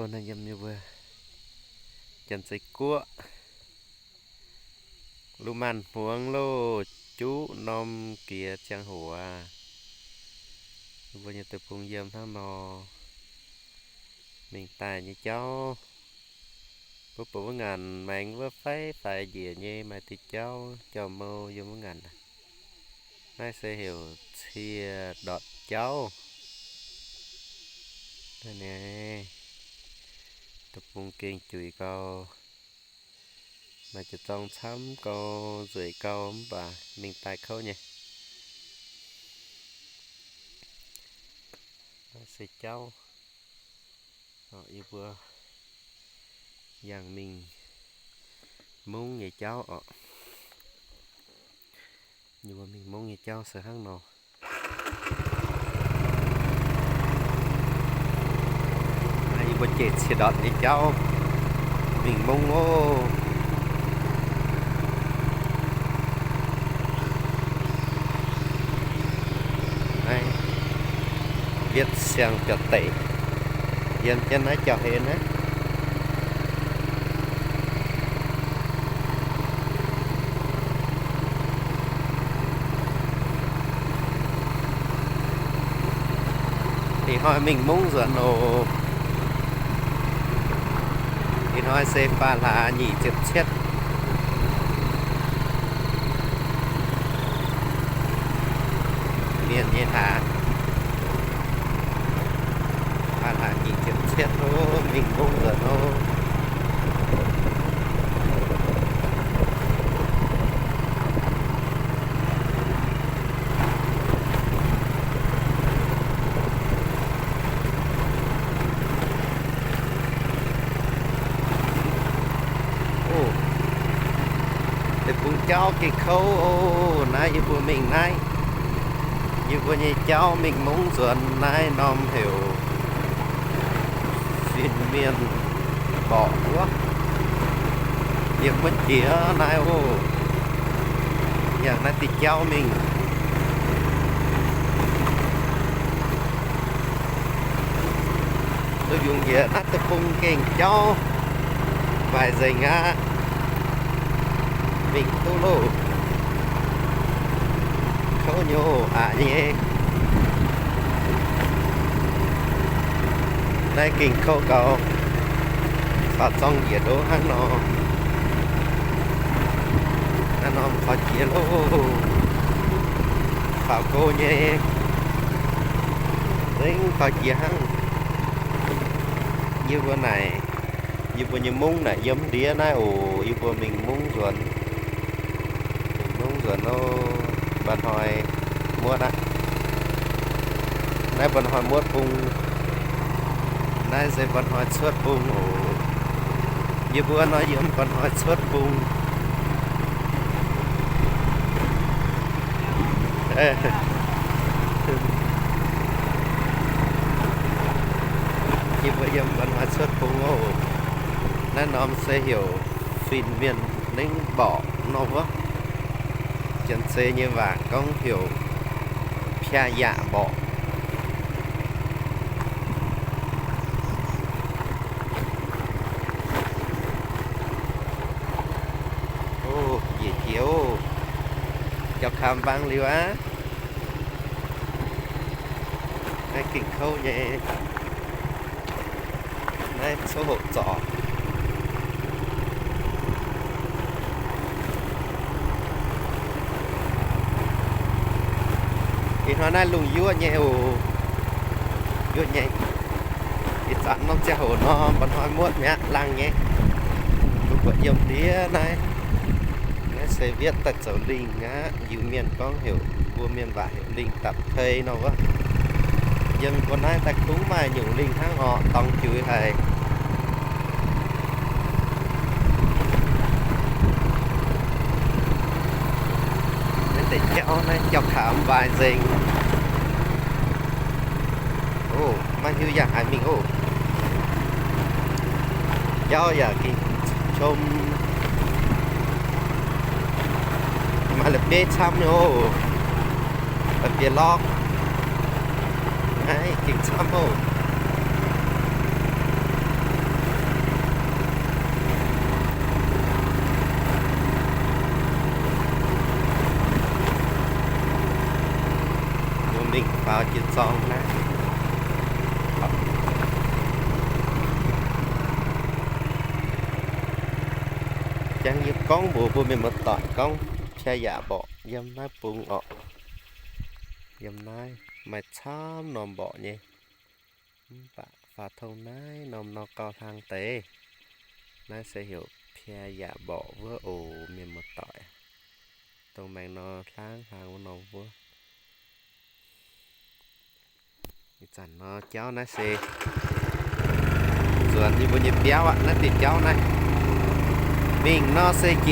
Naaiv yiem yie mbuo Janx-Zei Guoqv, Lu Maanh Hmuangx loh, juqv norm giex ziangh hoc aac. Yie mbuo nyei deic-bung yiem hnangv nor, mingh daaih nyei jauv. Mbuo buatc wuov ngaanc maengx wuov faix-faix njiec nyei maaih diuh jauv jauv-mou yiem wuov ngaanc. Naaiv se heuc Cie Ndortc Jauv. Naaiv nyei deic-bung gengh juiz gau, maaih jiex zorng camv gau, nzueic gau mv baac mingh daaih kouv nyei. Naaiv se jauv. Yie mbuo yangh mingh mungv nyei jauv oc. Yie mbuo mingh mungv nyei jauv se hnangv nor. Naaiv yie mbuo jiex Cie Ndortc nyei jauv mingh mungv oc. Naaiv Wietv Siang Biauv Deic yiem jienv naaiv jauv-hlen naaiv. Ih hnoi mingh mungv nzuonx oc. Ih hnoi se faam hlaax nyic ziepc cietv. Mienh nyei hlaax, faam hlaax nyic ziepc cietv oc, mingh mungv nzuonx oc. Oc, deic-bung jauv gengh kouv oc. Naaiv yie mbuo mingh naaiv, yie mbuo nyei jauv mingh mungv nzuonx naaiv norm heuc Fin-Mienh Mborqc wuov. Yiem wuov jiex naaiv oc. Yangh naaiv diuh jauv mingh. Duqv yungz njiec naaiv deic-bung gengh jauv waaic nzengc aqv. Mingh duqv loh. Kouv nyei oc, aqc nyei. Naaiv gengh kouv gau. Faaux zorng njiec ndoqv hnangv nor. Hnangv nor faaux jiex loh. Faaux go nyei. Zengv faaux jiex hnangv. Yie mbuo naaic, yie mbuo nyei mungv naaic yiem ndiev naaiv oc. Yie mbuo mingh mungv nzuonx. Mingh mungv nzuonx nor, mba'hnoi muotv aqv. Naaiv mba'hnoi muotv bung. Naaiv se mba'hnoi cuotv bung oc. Yie mbuo nor yiem mba'hnoi cuotv bung. Yie mbuo yiem mba'hnoi cuotv bung oc. Naaiv norm se heuc Fin-Mienh Nengv Mborqc nor wuov. Janx-Zei nyei waac gorngv heuc Piaa Yaac Mborqc. Oc, njiec jiex oc. Jauv-kaamx mbaang liuz aqv. Naaiv gengh kouv nyei. Naaiv coqv hoqc zorc. Ih hnoi naaiv lungh yuoqv nyei oc. Yuoqv nyei. Ih zanc norm ziangh hoc nor, mba'hnoi muotv mi'aqv, laangh nyei. Mbuo buatc yiem ndiev naaiv. Naaiv se wietv daaih zoux lingh aqv. Iu-Mienh gorngv heuc, mbuo mienh waac heuc lingh dapc tei nor wuov. Yiem mbuo naaiv daaih kungx maaih nyungc lingh hnangv orqc, dorngx juix haic. Naaiv deix jauv naaiv jauv-kaamx mbaang nzengc. Oc, maiv hiuv yangh haaix mingh oc. Jauv yaac gengh qom, maaih la'bieiv camv nyei oc. La'bieiv lorqc. Naaiv gengh camv oc. Mingh faaux jiex zorng naaiv. Jangx yie gorngv mbuox mbuo mienh muoz-doic gorngv, piaa yaac mborqv yiem naaiv bung orqc. Yiem naaiv maaih camv norm mborqv nyei. Mv baac faaux tong naaiv norm nor gauh hlang deix. Naaiv se heuc piaa yaac mborqv wuov oc mienh muoz-doic. Dongh maengx nor hlaang hlang wuov norm wuov. Ih zanc nor jauv naaiv se nzuonx yie mbuo nyei biauv aqv. Naaiv diuh jauv naaiv mingh nor se jiex